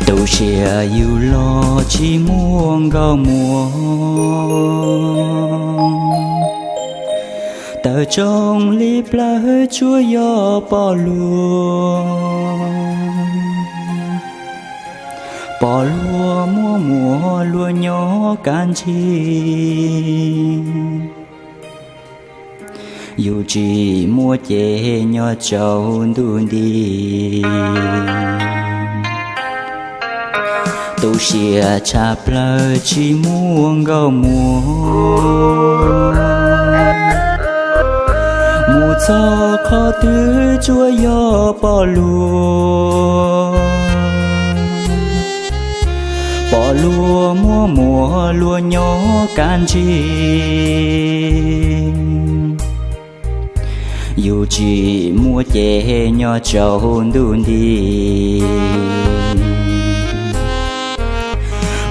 Tu siab yug los tsis muaj nkauj muam, tawm tsoo li plawv tsuas yog pom luag. Pom luag muaj muam luag nyob kaj ntug. Yus tsis muaj ces nyob tsaus ntuj nti. Tu siab tshaj plaws tsis muaj nkauj muam, mus txog qhov twg tsuas yog pom luag. Pom luag muaj muam luag nyob kaj ntug. Yus tsis muaj ces nyob tsaus ntuj nti.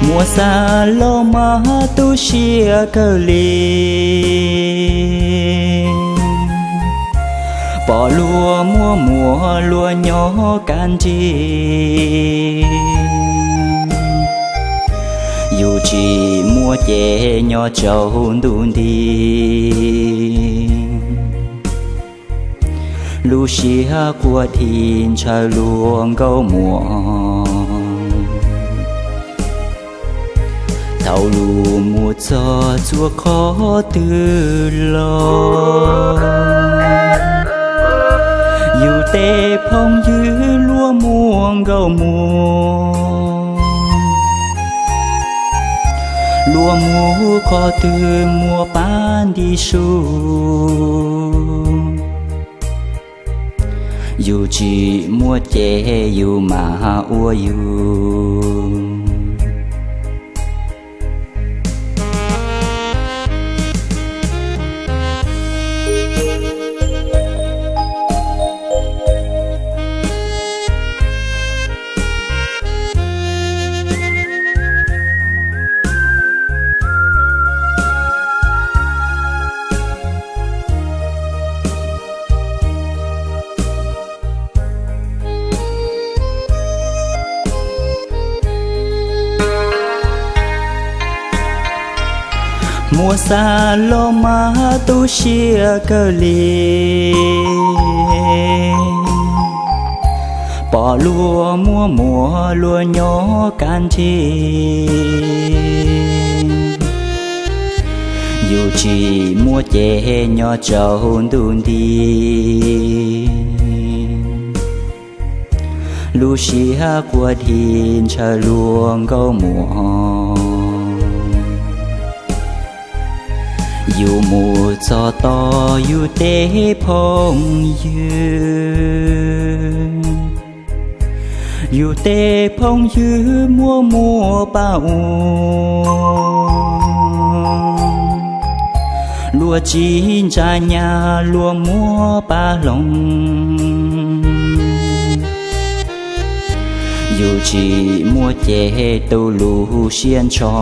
Muam xav los mas tu siab kawg li. Pom luag muaj muam luag nyob kaj ntug. Yus tsis muaj ces nyob tsaus ntuj nti. Lub siab quaj dhi ntshaw luag nkauj muam. Thaum lus mus txog txhua qhov twg los, yus tej phooj ywg luag muaj nkauj muam. Luag mus qhov twg muaj pab nti su. Yus tsis muaj ces yus mam ua yus. Muam xav los mas tu siab kawg li. Pom luag muaj muam luag nyob kaj ntug. Yus tsis muaj ces nyob tsaus ntuj nti. Lub siab quaj dhi ntshaw luag nkauj muam. Yus mus txog tom yus tej phooj ywg. Yus tej phooj ywg muaj muam pab ua. Luag tsis ntsa nyab luag muab pab hloov. Yus tsis muaj ces tu lub siab ntsho.